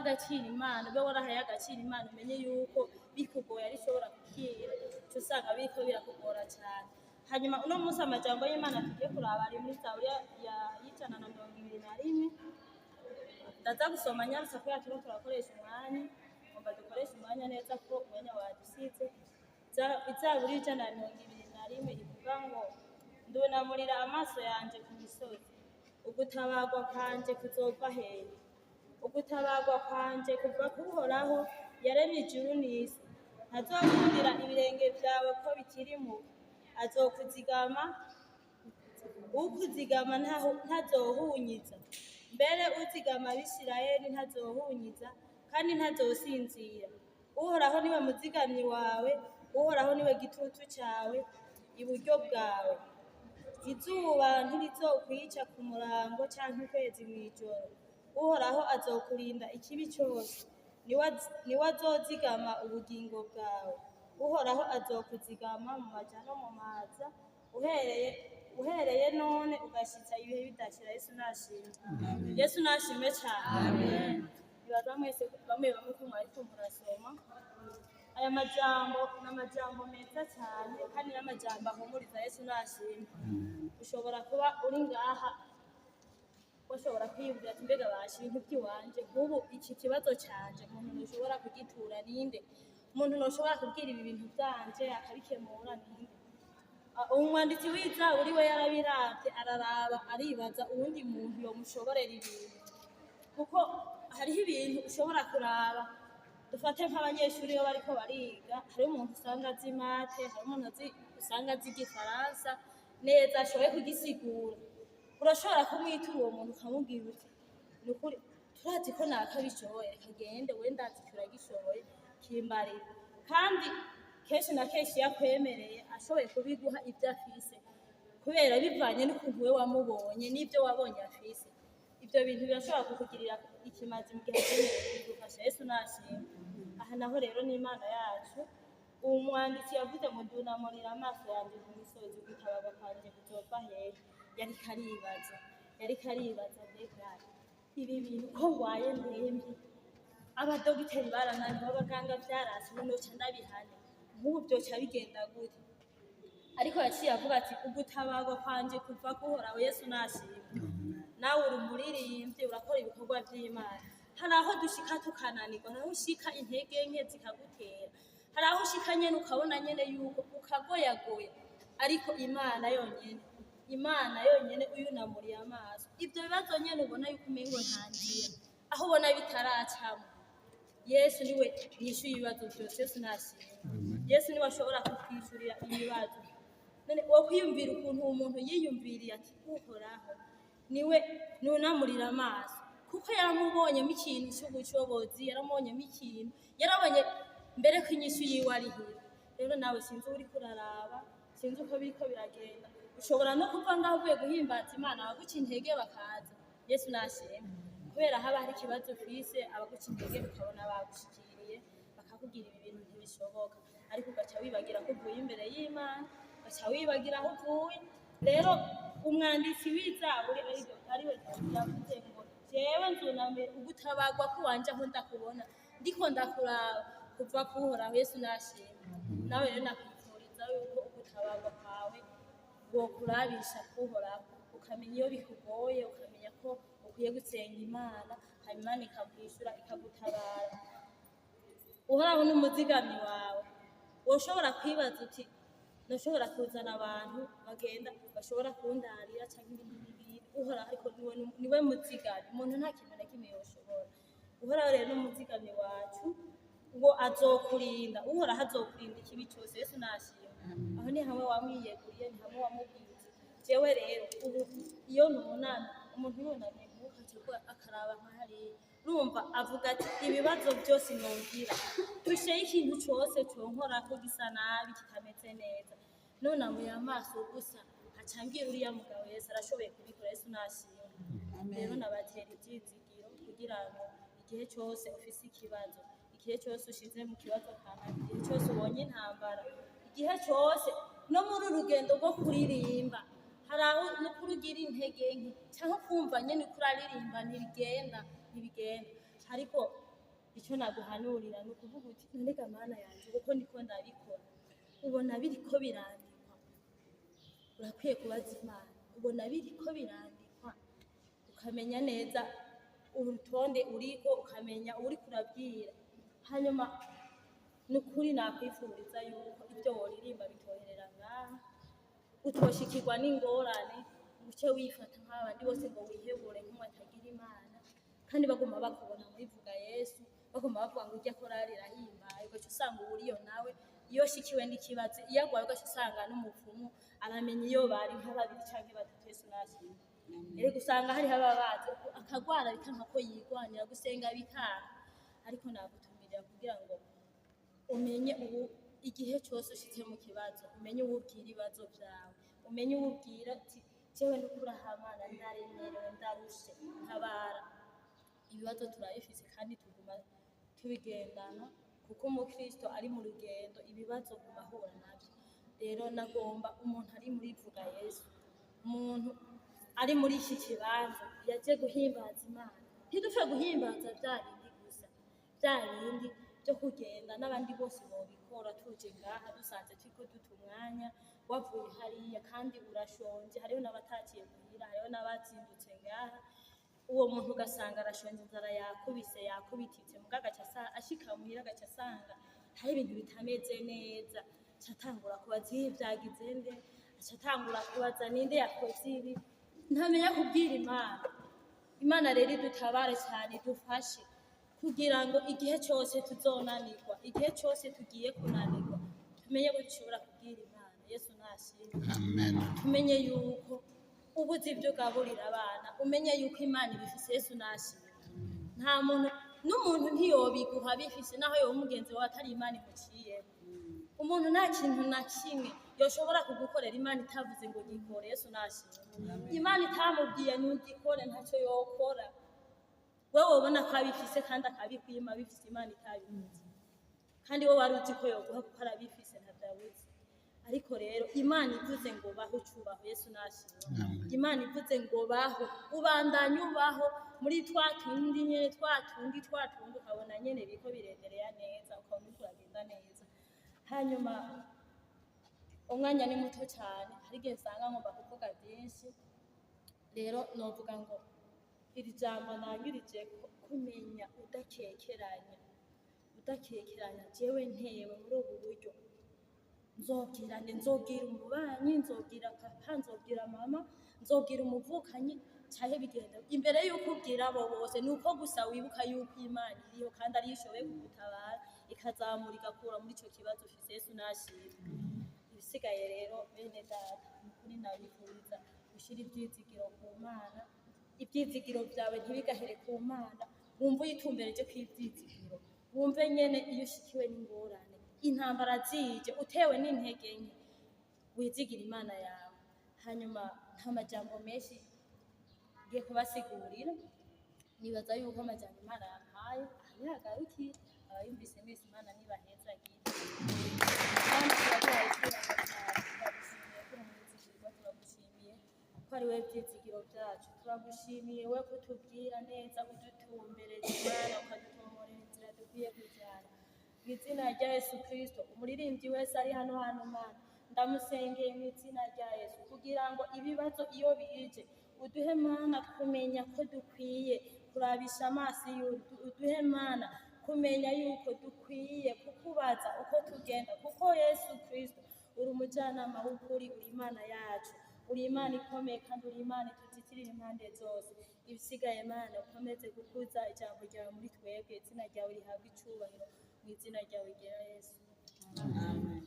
agaciro Imana, ube warahaye agaciro Imana, umenye yuko bikugoye ari ishobora kukira, uca usanga biriko birakugora cyane. Hanyuma uno munsi amajambo y'Imana tugiye kuraba ari muri Zaburi ya 121. Ndaza gusoma nyarutsa kubera turiko turakoresha umwanya, ngomba dukoreshe umwanya neza ko umwanya wadusize. Izaburi 121 ivuga ngo: "Ndunamurira amaso yanje ku misozi, ugutabarwa kwanje kuzova hehe? Ugutabarwa kwanje kuva ku Uhoraho yaremye ijuru n'isi. Ntazokundira ibirenge vyawe ko bitirimuka, azokuzigama, ukuzigama ntazohunyiza. Mbere uzigama Abisirayeli ntazohunyiza kandi ntazosinzira. Uhoraho niwe muzigamyi wawe, Uhoraho niwe gitutu cawe iburyo bwawe. Izuba ntirizokwica ku murango canke ukwezi mw'ijoro. Uhoraho azokurinda ikibi cose, niwe azozigama ubugingo bwawe. Uhoraho azokuzigama mu maja no mu maza, uhereye none ugashitsa ibihe bidashira." Yesu nashimwe! Yesu nashimwe cane! Nibaza mwese bamwe bamwe ko mwariko murasoma aya majambo. Ni amajambo meza cyane kandi n'amajambo ahumuriza. Yesu nashimwe! Ushobora kuba uri ngaha, washobora kwiyumvira ati: "Mbega basha, ibintu by'iwanje nk'ubu, iki kibazo canje, umuntu ntushobora kugitura ninde? Umuntu ntushobora kubwira ibi bintu byanje akabikemura ninde?" Umwanditsi w'Izaburi we yarabiravye, araraba, aribaza uwundi muntu yomushoborera ibintu, kuko hariho ibintu ushobora kuraba. Dufate nk'abanyeshuri, iyo bariko bariga, hariho umuntu usanga azi maths, hari umuntu usanga azi Igifaransa neza, ashoboye kugisigura. Urashobora kumwitura uwo muntu, ukamubwira uti: "Ni ukuri turazi ko nakabishoboye, reka gende we, ndazi ko uragishoboye, kimbarira." Kandi kenshi na kenshi iyo akwemereye, ashoboye kubiguha ibyo afise, kubera bivanye n'ukuntu we wamubonye n'ibyo wabonye afise, ibyo bintu birashobora kukugirira ikimazi mu gihe akwemereye kubigufasha. Yesu nashimwe! Aha naho rero ni Imana yacu. Uwo mwanditsi yavuze ngo: "Ndunamurira amaso yanjye ku misozi, gutabarwa kwanje kuzova hehe?" Yariko aribaza, yariko aribaza: "Mbega ibi bintu ko ngwaye, ndemvye, abadogiteri barananiwe, abaganga vyaranse, ubu noca ndabihane, nk'ubu vyoca bigenda gute?" Ariko yaciye avuga ati: "Ugutabarwa kwanje kuva kuhoraho." Yesu nashimwe! Nawe uri umuririmbyi, urakora ibikorwa vy'Imana. Hari aho dushika tukananirwa, hari aho ushika intege nke zikagutera, hari aho ushika nyene ukabona nyene yuko ukagoyagoya. Ariko Imana yonyene, Imana yonyene uyunamuriye amaso, ivyo bibazo nyene ubona yuko umengo nta nzira, aho ubona bitaracamwo, Yesu niwe yishuye ibibazo vyose. Yesu nashimwe! Yesu niwe ashobora kutwishurira ibibazo. None wo kwiyumvira ukuntu uwo muntu yiyumviriye ati: "Uhoraho niwe nunamurira amaso," kuko yaramubonyemo ikintu cy'ubushobozi, yaramubonyemo ikintu, yarabonye mbere ko inyishu yiwe ari hira. Rero nawe sinzi uriko uraraba, sinzi uko biriko biragenda. Ushobora no kuva ngaho uvuye guhimbaza Imana, abaguca intege bakaza. Yesu nashimwe! Kubera haba hari ikibazo ufise, abaguca intege ukabona bagushikiriye, bakakubwira: "Ibi bintu ntibishoboka." Ariko ugaca wibagira ko uvuye imbere y'Imana, ugaca wibagira aho uvuye. Rero umwanditsi w'Izaburi ariwe Dawidi yavuze ngo: "Jewe nzuname, ugutabarwa kuwanje aho ndakubona, ndiko ndakuraba, kuva kuhoraho." Yesu nashimwe! Nawe rero nakwifuriza yuko ugutabarwa kwawe wokurabisha kuhoraho, ukamenya iyo bikugoye, ukamenya ko ukwiye gusenga Imana, hanyuma Imana ikakwishura, ikagutabara. Uhoraho ni umuzigamyi wawe. Woshobora kwibaza uti: "Nashobora kuzana abantu bagenda bashobora kundarira cyangwa ibindi n'ibindi." Uhoraho ariko niwe muzigamyi. Umuntu nta kintu na kimwe yoshobora. Uhoraho rero ni umuzigamyi wacu, ngo azokurinda. Uhoraho azokurinda ikibi cyose. Yesu nashimwe! Aho ni hamwe wamwiyeguriye, ni hamwe wamubwiye uti: "Jewe rero ubu iyo nunamye." Umuntu yunamye ntukace akaraba nka hariya, urumva avuga ati: "Ibibazo byose nongira tusheho, ikintu cyose conkorako gisa nabi, kitameze neza, nunamuye amaso gusa nkaca mbwira uriya mugabo Yesu, arashoboye kubikora." Yesu nashimwe! Rero nabatera ibyizigiro kugira ngo igihe cyose ufise ikibazo, igihe cyose ushize mu kibazo kanaka, igihe cyose ubonye intambara, igihe cyose no muri uru rugendo rwo kuririmba, hari aho no kurugira intege nke cyangwa kumva nyine uko uraririmba ntibigenda, ntibigenda, ariko Icyo naguhanurira ni ukuvuga uti: "None ga Mana yanjye, kuko ndiko ndabikora, ubona biriko birandikwa?" Urakwiye kubaza Imana: "Ubona biriko birandikwa?" Ukamenya neza urutonde uriko, ukamenya uriko urabwira. Hanyuma ni ukuri nakwifuriza yuko ibyo woririmba bitoherera ngaha, utoshikirwa n'ingorane ngo uce wifata nk'abandi bose, ngo wihebure nk'umwe atagira Imana, kandi baguma bakubona muri Vuga Yesu, baguma bavuga ngo ujya korari irahimbaye. Ugaca usanga uwuriyo nawe iyo ashikiwe n'ikibazo, iyo agwaye, ugaca usanga n'umupfumu aramenya iyo bari nka babiri canke batatu. Yesu nashimwe. Erega usanga hariho ababazi akagwara bikanka ko yigwanira gusenga bikanka. Ariko nagutumirira kugira ngo umenye ubu igihe cyose ushitse mu kibazo, umenye uwo ubwira ibibazo byawe, umenye uwo ubwira ati: "Jewe ndukurahamana, ndaremerewe, ndarushe, ntabara." Ibibazo turabifise kandi tuguma tubigendana, kuko umukristo ari mu rugendo, ibibazo guma ahura nabyo. Rero nagomba umuntu ari muri Vuga Yesu, umuntu ari muri iki kibanza yaje guhimbaza Imana, ntidupfe guhimbaza bya bindi gusa, bya bindi byo kugenda n'abandi bose bobikora. Tuje ngaha dusanze turiko duta umwanya, wavuye hariya kandi urashonje. Hariho n'abataciye muhira, hariho n'abazindutse ngaha. Uwo muntu ugasanga arashonje, inzara yakubise, yakubititse, muga agaca ashika muhira agaca asanga hari ibintu bitameze neza, aca atangura kubaza iyo vyagize nde, aca atangura kubaza ninde yakoze ibi, ntamenya kubwira Imana. Imana rero idutabare cyane, idufashe kugira ngo igihe cyose tuzonanirwa, igihe cyose tugiye kunanirwa, tumenye ko dushobora kubwira Imana. Yesu nashimwe. Amen. Tumenye yuko ubuze ibyo ugaburira abana, umenye yuko Imana ibifise. Yesu nashimwe. Nta muntu n'umuntu ntiyobiguha bifise, naho yoba umugenzi wawe, atari Imana imuciyemo. Umuntu nta kintu na kimwe yoshobora kugukorera Imana itavuze ngo gikore. Yesu nashimwe. Imana itamubwiye ntugikore, ntacyo yokora. Wowe ubona ko abifise kandi akabikwima bifise, Imana itabivuze, kandi wowe wari uzi ko yoguha kuko arabifise, ntabyabuze. Ariko rero Imana ivuze ngo baho, ucubaho. Yesu nashimwe. Imana ivuze ngo baho, ubandanye ubaho muri twa tundi nyene, twa tundi, twa tundi, ukabona nyene biriko birendereya neza, ukabona uriko uragenda neza. Hanyuma umwanya ni muto cyane, hari igihe usanga ngomba kuvuga byinshi. Rero novuga ngo iri jambo nangirije kumenya udakekeranya, udakekeranya. Jewe ntewe muri ubu buryo, nzobwira nde? Nzobwira umubanyi? Nzobwira papa? Nzobwira mama? Nzobwira umuvukanyi? Canke bigenda imbere y'uko ubwira abo bose, ni uko gusa wibuka yuko Imana iriho kandi ariyo ishoboye kugutabara, ikazamura, igakura muri ico kibazo ufise. Yesu nashimwe. Ibisigaye rero, bene data, ni ukuri nabifuriza gushyira ibyizigiro ku Mana. Ibyizigiro byawe ntibigahere ku Mana, wumve uyitumbereje ko ibyizigiro, wumve nyene iyo ushikiwe n'ingorane, intambara zije, utewe n'intege nke, wizigira Imana yawe. Hanyuma nta majambo menshi ngiye kubasigurira, nibaza yuko amajambo Imana yampaye aha yagarukiye. Abayumvise mwese, Imana nibahezagire. Kandi turaguhaye icyubahiro cyawe, turagushimiye ko uri umwizigirwa, turagushimiye ko ari wowe byizigiro byacu, turagushimiye we kutubwira neza, udutumbereza Imana, ukadutomorera inzira dukwiye kujyana. Mu izina rya Yesu Kristo, umuririmbyi wese ari hano hano, Mana, ndamusengeye mu izina rya Yesu, kugira ngo ibibazo iyo bije, uduhe Mana kumenya ko dukwiye kurabisha amaso y'udu, uduhe Mana kumenya yuko dukwiye kukubaza uko tugenda, kuko Yesu Kristo uri umujyanama w'ukuri, uri Imana yacu, uri Imana ikomeye kandi uri Imana ituzitirira impande zose. Ibisigaye Mana, ukomeze gukuza ijambo ryawe muri twebwe, izina ryawe rihabwe icubahiro, mu izina ryawe ryera Yesu. Amen.